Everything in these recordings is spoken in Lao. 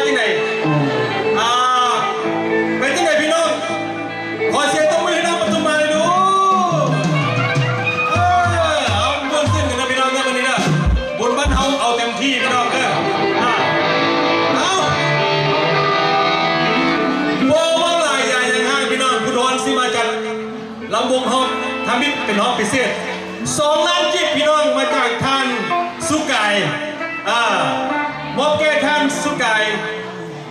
ຈັ່ງໃດ? ອ່າ ເປັນຈັ່ງໃດພີ່ນ້ອງ? ຂໍສຽງຕົບມືໃຫ້ນ້ອງປະທຸມມາໜ່ອຍດູ. ເອີ ເອົາ ມ່ວນຊື່ນກັນເດີພີ່ນ້ອງເດີ ມື້ນີ້ເດີ. ບຸນບ້ານເຮົາເອົາເຕັມທີ່ພີ່ນ້ອງເດີ. ອ່າ ເອົາ ບໍ່ເວົ້າຫຼາຍຢ່າຫຍັງຫ້າງພີ່ນ້ອງ, ຜູ້ດອນຊິມາຈັດ ລຳວົງຮ້ອງທຳອິດເປັນຮອບພິເສດ ສອງລ້ານກີບ ພີ່ນ້ອງ ມາຈາກທ່ານສຸກາຍ ອ່າ ມອບແກ່ທ່ານສຸກາຍ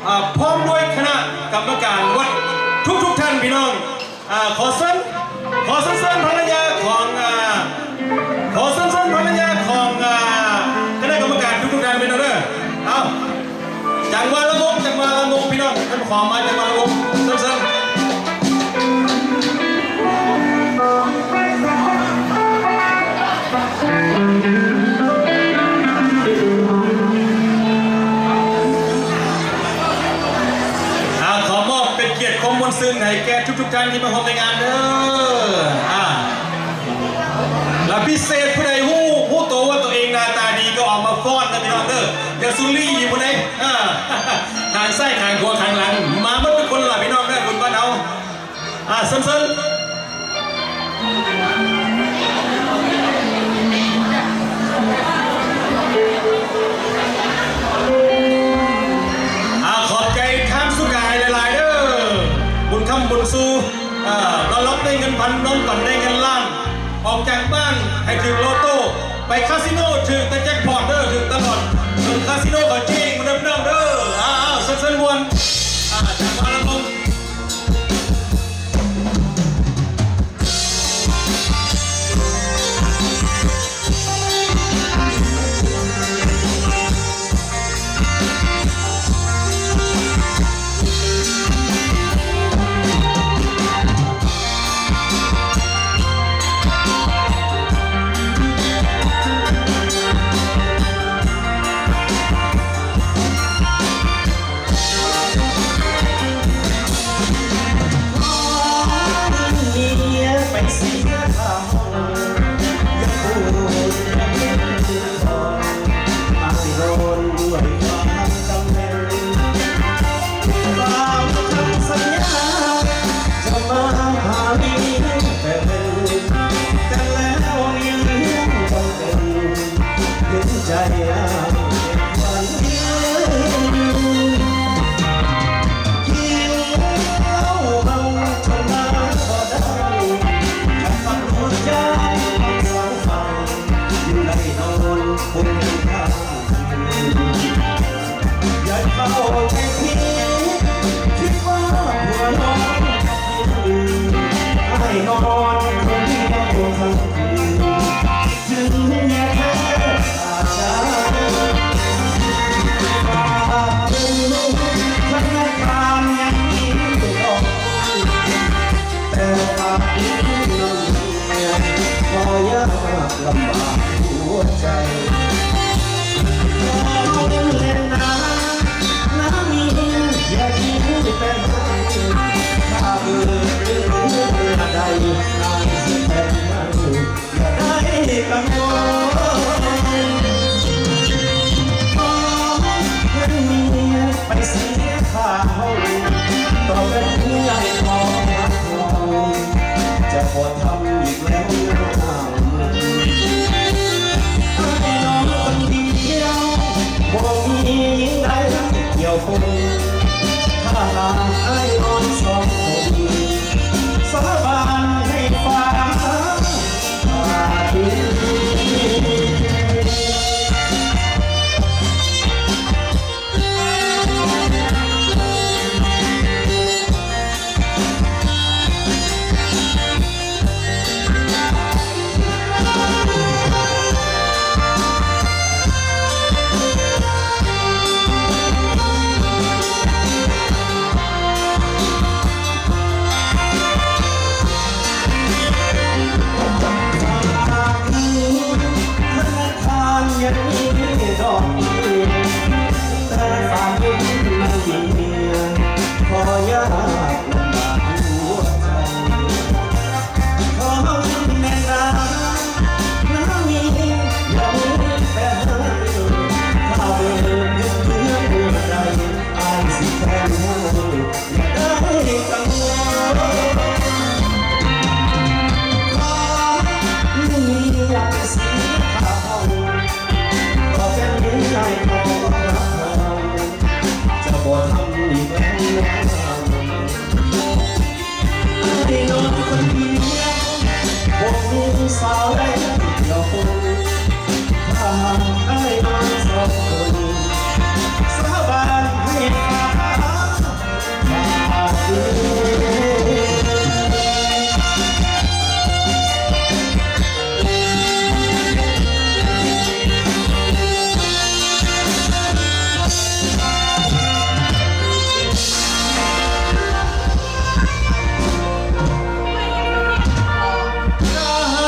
ອ່າ ພ້ອມດ້ວຍຄະນະກຳມະການວັດທຸກໆທ່ານ ພີ່ນ້ອງ. ອ່າ ຂໍເຊີນ ຂໍເຊີນເຊີນພັນລະຍາຂອງ ອ່າ ຂໍເຊີນເຊີນພັນລະຍາຂອງ ອ່າ ຄະນະກຳມະການທຸກໆທ່ານ ພີ່ນ້ອງເດີ. ເອົາ ຈັງຫວະລຳວົງ ຈັງຫວະລຳວົງ ພີ່ນ້ອງ ທ່ານຂອມາຈັງຫວະລຳວົງ ເຊີນ ເຊີນ. ອ່າ ຂໍມອບເປັນກຽດຄວາມມ່ວນຊື່ນໃຫ້ແກ່ທຸກໆທ່ານທີ່ມາຮ່ວມໃນງານເດີ. ອ່າ ແລະ ພິເສດຜູ້ໃດຮູ້ ຮູ້ໂຕວ່າໂຕເອງໜ້າຕາດີກໍເອົາມາຟ້ອນເດີພີ່ນ້ອງເດີ. ຢ່າສູລີ້ຢູ່ຜູ້ໃດ ອ່າ ຂ້າງຊ້າຍ ຂ້າງຂວາ ຂ້າງຫຼັງ ມາໝົດທຸກຄົນລະພີ່ນ້ອງເດີ ບຸນບ້ານເຮົາ. ອ່າ ເຊີນ ເຊີນ. ອ່າ ຂອບໃຈທ່ານສຸກາຍຫຼາຍໆເດີ ບຸນຄ້ຳບຸນຊູ. ອ່າ ນອນຫຼັບໄດ້ເງິນພັນ ນອນຝັນໄດ້ເງິນລ້ານ. ອອກຈາກບ້ານໃຫ້ຖືກໂລໂຕ້ ໄປຄາສິໂນຖືກແຕ່ແຈັກພອດເດີ ຖືກຕະຫຼອດ ເຖິງຄາສິໂນກໍເຈັງເດີພີ່ນ້ອງເດີ. ອ້າວ ເຊີນ ເຊີນມ່ວນ ອ່າ ຈາກມາລາກົງ. ສາບານໃຫ້ຟ້າ ຖ້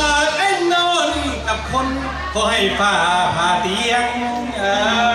າເປັນນອນກັບຄົນ ຂໍໃຫ້ຟ້າຜ່າຕຽງ ເອີ.